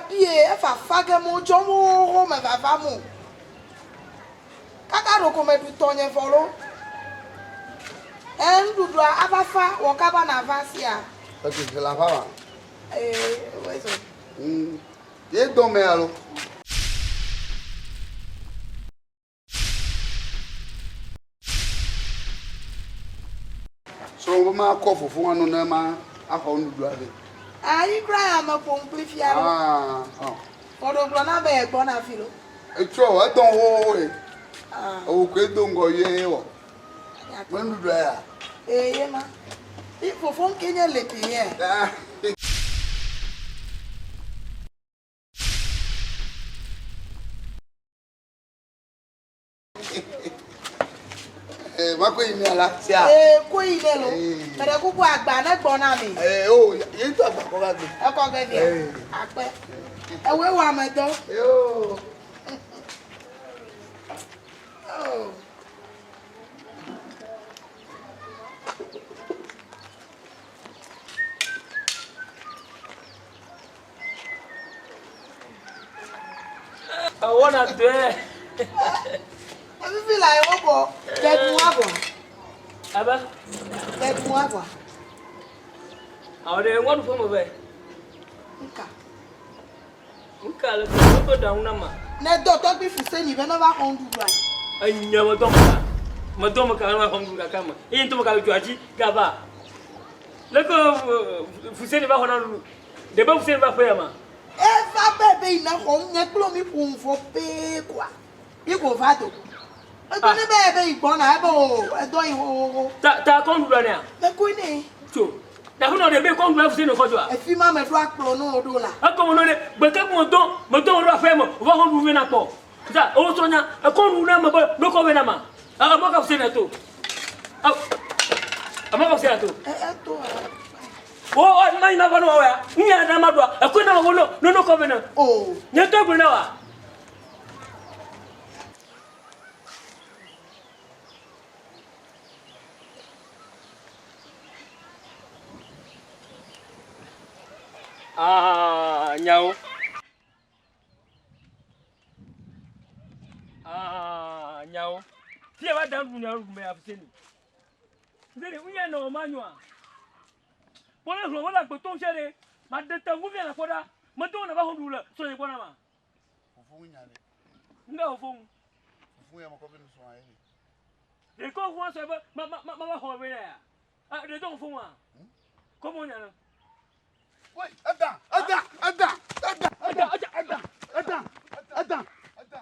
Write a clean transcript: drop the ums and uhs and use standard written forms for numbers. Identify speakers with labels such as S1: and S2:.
S1: bie efafa ge mo dzɔm xoxoxo me vava mo. Kaka ɖoko meɖu tɔnye vɔ lo. Ɛ nuɖuɖua ava fa wɔ kaba nava sia.
S2: Eke la va wa.
S1: Ee, ewɔe zɔ.
S2: Ye dɔn mɛ alo. Srɔ̃ be makɔ fofo anu ne ma axɔ nuɖuɖua vɛ.
S1: Ayi kura ya me ƒom kpli fia ɖo.
S2: Ah, ah.
S1: Kɔɖo gblɔ na be yegbɔna fi lo.
S2: Etsɔ edɔn xoxoxo ye.
S1: Ah.
S2: Ewo koe do ŋgɔ ye wɔ. Me nuɖuɖua ya.
S1: Ee ye ma. I fofo ŋke nye le pi ye.
S2: Ah. Mako yi mia la sia.
S1: Ee ko yi ne lo. Mede kuku agba ne gbɔ na mi.
S2: Ee o ye ŋutɔ agba kɔ va gbe.
S1: Ekɔ ge via. Akpe. Ewoe wɔ ame dɔ.
S2: Yoo.
S1: Oh.
S3: Ewɔna dɔe.
S1: Evivi la ye wobɔ ɖeɖu avɔ.
S3: Abe.
S1: Ɖeɖu avɔ.
S3: Awɔ ɖe ŋgɔ ɖu ƒe me vɛ.
S1: Nka.
S3: Nka le ƒe ƒe ɖaŋu na ma.
S1: Ne dɔ tɔgbi Fuseni be ne va xɔ nuɖuɖua.
S3: Enye me dɔ me ka. Me dɔ me ka ne va xɔ nuɖuɖu gake me. Eye ŋutɔ me ka dzɔa dzi gava. Leke Fuseni va xɔ na nuɖuɖu. Ɖe be Fuseni va ƒe ya ma.
S1: Eva be be yina xɔ nye kple mi ƒo nu vɔ pee koa, yi ko va do. Egblɔ nɛ be ebe yi gbɔna ebe o edɔ yi xoxoxo.
S3: Ta ta kɔ nuɖuɖua nɛa?
S1: Mekɔe nɛ.
S3: Tso. Ɖaƒe nɔ ɖe be kɔ nuɖuɖua Fuseni xɔ dzoa?
S1: Efi ma meɖo akplɔ ne wo ɖo la.
S3: Egɔme nɔ ɖe gbeke me dɔ medɔ wo ɖo aƒea me wova xɔ nuɖuɖu vɛ na kpɔ. Ta ewo srɔ̃ nya ekɔ nuɖuɖu na me be nokɔ vɛ na ma. Emɔ ka Fuseni ato? Emɔ ka Fuseni ato?
S1: Eto.
S3: Wo o ma ina va no wa. Nya na ma doa. E ko na wo no no no ko vena.
S1: Oh.
S3: Nye to gbe na wa. Ah, nyawo. Ah, nyawo. Fie va dan du nyawo me afiseni. Fuseni unya no manyoa. Wole hlɔ̃ wole agbe tom sia ɖe. Maɖe te ŋu via nàkpɔ ɖa. Medo wò nava xɔ nuɖuɖu le srɔ̃nye gbɔ na ma.
S2: Fufu ŋu nya ɖe.
S3: Ŋɖe fufu ŋu.
S2: Fufu ya mekɔ vɛ nusrɔ̃a ye.
S3: Ɖe kɔ fufu sɔ be ma ma ma ma xɔ vɛ na ya. Ɖe do fufu ŋua? Kɔ mo nya na.
S2: Wait, eda, eda, eda, eda, eda, eda, eda, eda, eda, eda.